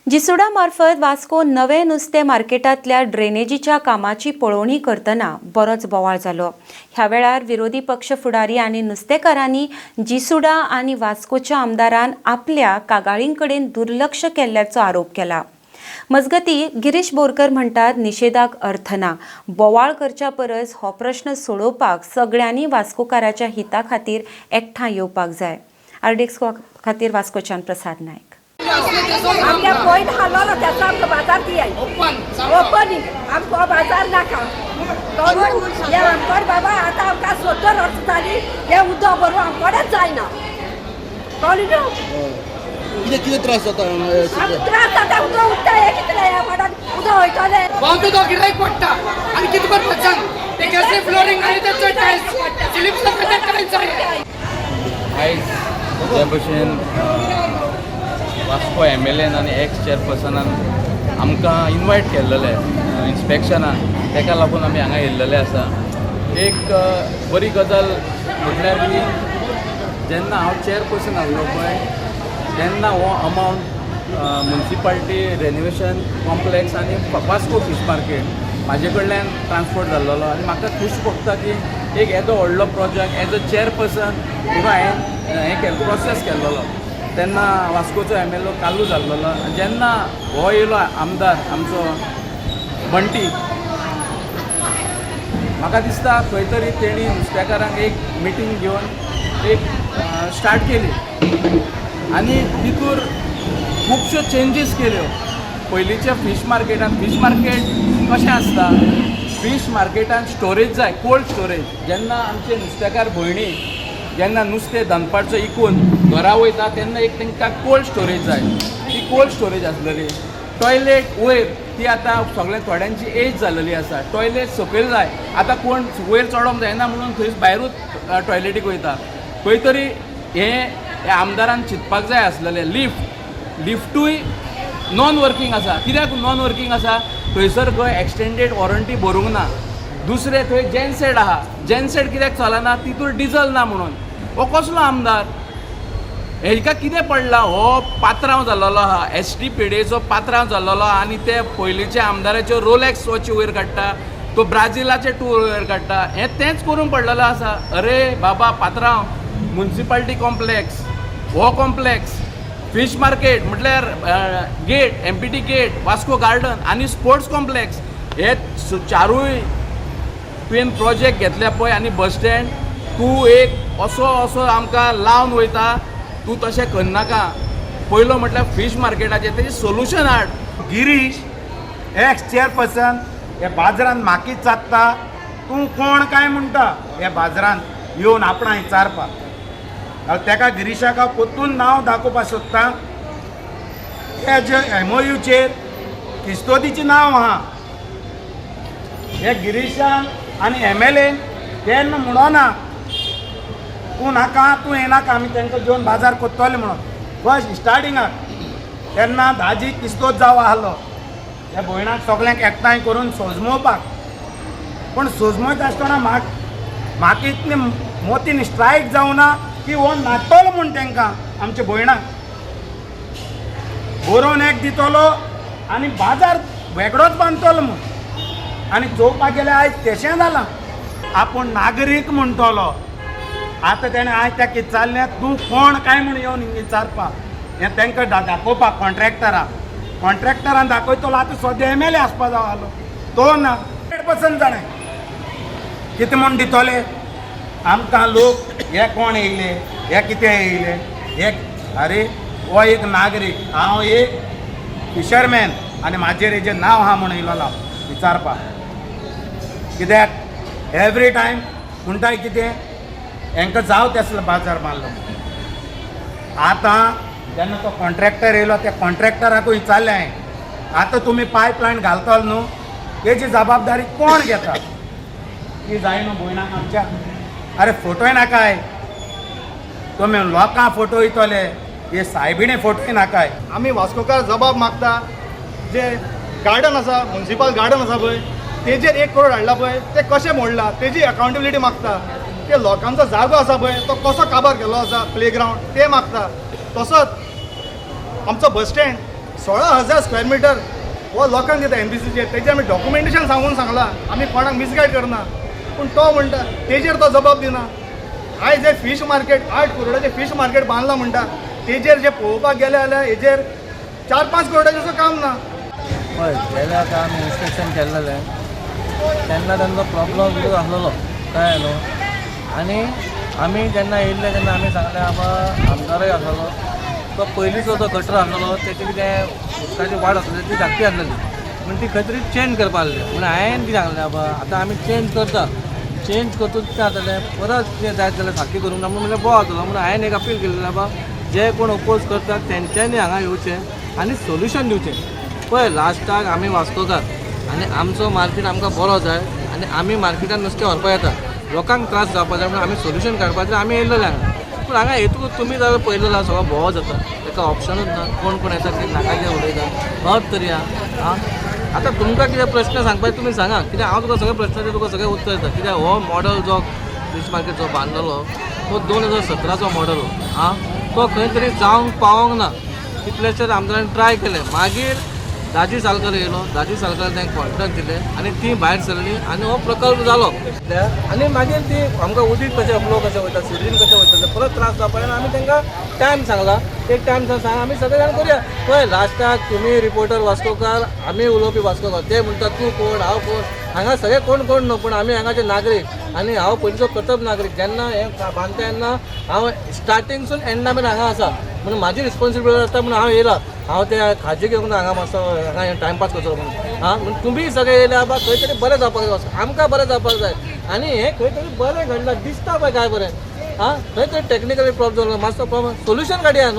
जिसुडा मार्फत वास्को नवें नुस्तें मार्केटांतल्या ड्रेनेजीच्या कामाची पळोवणी करतना बरोच बोवाळ जालो. ह्या वेळार विरोधी पक्ष फुडारी आनी नुस्तेकारांनी जिसुडा आनी वास्कोच्या आमदारान आपल्या कागाळीं कडेन दुर्लक्ष केल्ल्याचो आरोप केला. मजगती, गिरीश बोरकर म्हणटात, निशेधाक अर्थ ना. बोवाळ करच्या परस हो प्रश्न सोडोवपाक सगळ्यांनी वास्कोकाराच्या हिता खातीर एकठांय येवपाक जाय. आरडीएक्स खातीर वास्कोच्यान प्रसाद नायक. आमच्या पॉयंट हालोलो त्याचो आमकां बाजार दियाय. ओपन आमकां हो बाजार नाका. हे आमकोड बाबा, आतां आमकां 70 वर्सां जालीं, हें उदक भरून आमकोडेच जायना, कळ्ळें न्हू? कितें कितें त्रास जाता हांगा हे आमकां सगळें? त्रास जाता. उदक उरता, हें कितलें ह्या वाड्यान उदक वयतलें. बांदू तो गिरायक पडटा आनी कितें करपाक सांग. ते केसरी फ्लोरिंग आनी ते चड टायल्स स्लिप्स, टायल्स आहे. आयज जे भशेन वास्को एमएलएन आनी एक्स चेअरपर्सनान आमकां इनवायट केल्लेले इन्स्पेक्शनाक, तेका लागून आमी हांगा येयल्लेले आसा. एक बरी गजाल म्हटल्यार की जेन्ना हांव चेअरपर्सन आहलो पळय, तेन्ना हो अमावंट मुन्सिपाल्टी रेनोवेशन कॉम्प्लेक्स आनी वास्को फीश मार्केट म्हाजे कडल्यान ट्रान्सफर जाल्लो आनी म्हाका खूश भोगता की एक येदो व्हडलो प्रोजेक्ट एज अ चेअरपर्सन म्हणून हांवें हें केलें, प्रोसेस केल्लो. तेन्ना वास्कोचो एमएलए कालू जाल्लो आनी जेन्ना हो येयलो आमदार आमचो बंटी, म्हाका दिसता खंय तरी तेणी नुस्तेकारांक एक मिटींग घेवन एक स्टार्ट केली आनी तितूर खुबश्यो चेंजीस केल्यो. पयलींच्या फीश मार्केटान, फीश मार्केट कशें आसता, फीश मार्केटान स्टोरेज जाय, कोल्ड स्टोरेज. जेन्ना आमचे नुस्तेकार भयणी जेन्ना नुस्तें दनपारचो इकून घरा वयता, तेन्ना एक तांकां कोल्ड स्टोरेज जाय. ती कोल्ड स्टोरेज आसलेली. टॉयलेट वयर, ती आतां सगळे थोड्यांची एज जाल्लेली आसा, टॉयलेट सकयल जाय. आतां कोण वयर चडोंक जायना म्हणून थंय भायरूच टॉयलेटीक वयता. खंय तरी हें ह्या आमदारान चिंतपाक जाय आसलेलें. लिफ्ट, लिफ्टूय नॉन वर्कींग आसा. कित्याक नॉन वर्कींग आसा? थंयसर खंय एक्सटेंडेड वॉरंटी भरूंक ना. दुसरें, थंय जेनसेट आहा. जेनसेट कित्याक चलना? तितूर डिजल ना म्हणून. हो कसलो आमदार? हेका कितें पडलां? हो पात्रांव जाल्लो आहा, एसटीपीडीएचो पात्रांव जाल्लो आहा आनी ते पयलींच्या आमदाराच्यो रोलॅक्स वॉची वयर काडटा, तो ब्राझिलाचे टूर वयर काडटा. हें तेंच करूंक पडलेलो आसा. अरे बाबा पात्रांव, मुन्सिपाल्टी कॉम्प्लेक्स हो कॉम्प्लेक्स, फीश मार्केट म्हटल्यार gate, MPT gate, Vasco garden आनी स्पोर्ट्स कॉम्प्लेक्स, हे चारूय तुवें प्रोजेक्ट घेतल्या पळय आनी बस स्टँड तूं एक असो असो आमकां लावन वयता. तूं तशें करनाका. पयलो म्हटल्यार फीश मार्केटाचें तेजें सोल्युशन हाड. गिरीश एक्स चेअरपर्सन हे बाजारान म्हाका विचारता, तूं कोण काय म्हणटा हे बाजारान येवन आपणा विचारपाक. जाल्यार तेका गिरीशाक हांव परतून नांव दाखोवपाक सोदता. हे जे एमओयूचेर किस्तोदीचें नांव आहा, हे गिरीशान आनी एमएलएन तेन्ना म्हणोना, तूं नाका, तूं येनाका, आमी तांकां घेवन बाजार कोत्तोले म्हणून. फर्स्ट स्टार्टिंगाक तेन्ना दाजी किस्तोद जावो आहलो ह्या भयणाक सगल्यांक एकठांय करून सोजमोवपाक. पूण सोजमयता आसतना म्हाका इतली मोतीन स्ट्रायक जावना की हो नाडटलो म्हूण तांकां आमच्या भयणाक बरोवन एक दितलो आनी बाजार वेगळोच बांदतलो म्हूण. आनी चोवपाक गेल्यार आयज तशें जालां. आपूण नागरीक म्हणटलो, आतां तेणें आयज ताका विचारलें, तूं कोण काय म्हूण येवन हिंगा विचारपाक. हें तांकां दाखोवपाक कॉन्ट्रॅक्टराक, कॉन्ट्रॅक्टरान दाखयतलो. आतां सद्या एमएलए आसपा जाय आहलो, तो ना. 100% जाणें कितें म्हूण दितले आमकां लोक, हे कोण येयले, हे कितें येयले हे. अरे, हो एक नागरीक, हांव एक फिशरमॅन आनी म्हाजेर हेजें नांव आहा म्हूण येयलोलो हांव विचारपाक. कित्याक एवरी टायम म्हणटाय कितें, हेंकां जाव तेसलो बाजार मारलो. आतां जेन्ना तो कॉन्ट्रॅक्टर येयलो, त्या कॉन्ट्रॅक्टराकूय विचारलें हांवें, आतां तुमी पायपलायन घालतलो न्हू, तेजी जबाबदारी कोण घेता? ती जाय न्हू भयणाक आमच्या. अरे, फोटोय नाकाय. तुमी लोकांक फोटो दितले, हे सायबिणे फोटोय नाकाय. आमी वास्कोकार जबाब मागता, जे गार्डन आसा, मुन्सिपल गार्डन आसा पळय, तेजेर 1 करोड हाडला पळय, ते कशें मोडला, तेजी अकाउंटेबिलिटी मागता. ते लोकांचो जागो आसा पळय, तो कसो काबार केल्लो आसा प्ले ग्रावंड, ते मागता. तसोच आमचो बस स्टँड 16,000 स्क्वेअर मिटर हो लोकांक दिता एनबीसीचेर. तेजें आमी डॉक्युमेंटेशन सांगून सांगलां, आमी कोणाक मिसगायड करना, पूण तो म्हणटा तेजेर तो जबाब दिना. आयज जे फीश मार्केट 8 करोडाचें फीश मार्केट बांदलां म्हणटा, तेजेर जे पळोवपाक गेले जाल्यार हेजेर 4-5 करोडाचें काम ना. हय, गेल्या आतां आमी इन्स्पेक्शन केल्लेलें तेन्ना तांचो प्रॉब्लम कितें आसलेलो कळ्ळें न्हू. आनी आमी जेन्ना येयल्ले तेन्ना आमी सांगलें बाबा आमदारय आसलेलो तो पयलींचो जो गटर आसलेलो तेची कितें उदकाची वाड आसलेली ती धाकटी आसलेली म्हण ती खंय तरी चेंज करपा आसली. म्हण हांवें कितें सांगलें बाबा आतां आमी चेंज करता, चेंज करतूच कितें जातलें परत कितें जायत जाल्यार सारकी करूंक ना म्हणून म्हणल्यार बरो जातलो. म्हणून हांवें एक अपील केल्लें बाबा जे कोण अपोज करतात तेंच्यांनी हांगा येवचें आनी सोल्युशन दिवचें. पळय लास्टाक आमी वास्कोकार आनी आमचो मार्केट आमकां बरो जाय आनी आमी मार्केटान नुस्तें व्हरपाक येता, लोकांक त्रास जावपा जाय म्हणून आमी सोल्युशन काडपाचें आमी येयल्ले हांगा. पूण हांगा येतकूच तुमी जाल्यार पळयलें जाल्यार सगळो भोव जाता, ताका ऑप्शनूच ना. कोण कोण येता ते नाका ते उलयता हत तरी आं. आतां तुमकां कितें प्रश्न सांगपाक तुमी सांगा, कित्याक हांव तुका सगळे प्रश्नाचे तुका सगळें उत्तर दिता. कित्याक हो मॉडल जो फीश मार्केट जो बांदलेलो तो 2017चो मॉडल हो आं, तो खंय तरी जावंक पावोंक ना. कितलेशेच आमदारान ट्राय केलें, मागीर दाजी सालकर येयलो, दाजी सालकर तांकां कॉन्ट्रॅक्ट दिलें आनी ती भायर सरली आनी हो प्रकल्प जालो. आनी मागीर ती आमकां उदीक कशें फ्लो कशें वयता, सिवरीन कशें वयता तें परत त्रास जावपा जायना. आमी तांकां टायम सांगला, एक टायम सांग आमी सगळे जाण करुया. पळय लास्टाक तुमी रिपोर्टर वास्कोकार, आमी उलोवपी वास्कोकार, ते म्हणटा तूं कोण हांव कोण, हांगा सगळे कोण कोण न्हू, पूण आमी हांगाचे नागरीक आनी हांव पयलींचो कर्तब नागरीक. जेन्ना हें बांदता तेन्ना हांव स्टार्टिंगसून एंडा मेरेन हांगा आसा, म्हणून म्हाजी रिस्पॉन्सिबिलिटी आसता म्हणून हांव येयला. हांव ते खाजी घेवन हांगा मातसो हांगा टायमपास करचो म्हणून आं. म्हण तुमी सगळे येयले बाबा खंय तरी बरें जावपाक जाय, आमकां बरें जावपाक जाय आनी हें खंय तरी बरें घडलां दिसता पळय काय बरें आं. खंय तरी टॅक्निकली प्रॉब्लम जालो, मातसो प्रॉब्लम सोल्युशन काडया न्हू.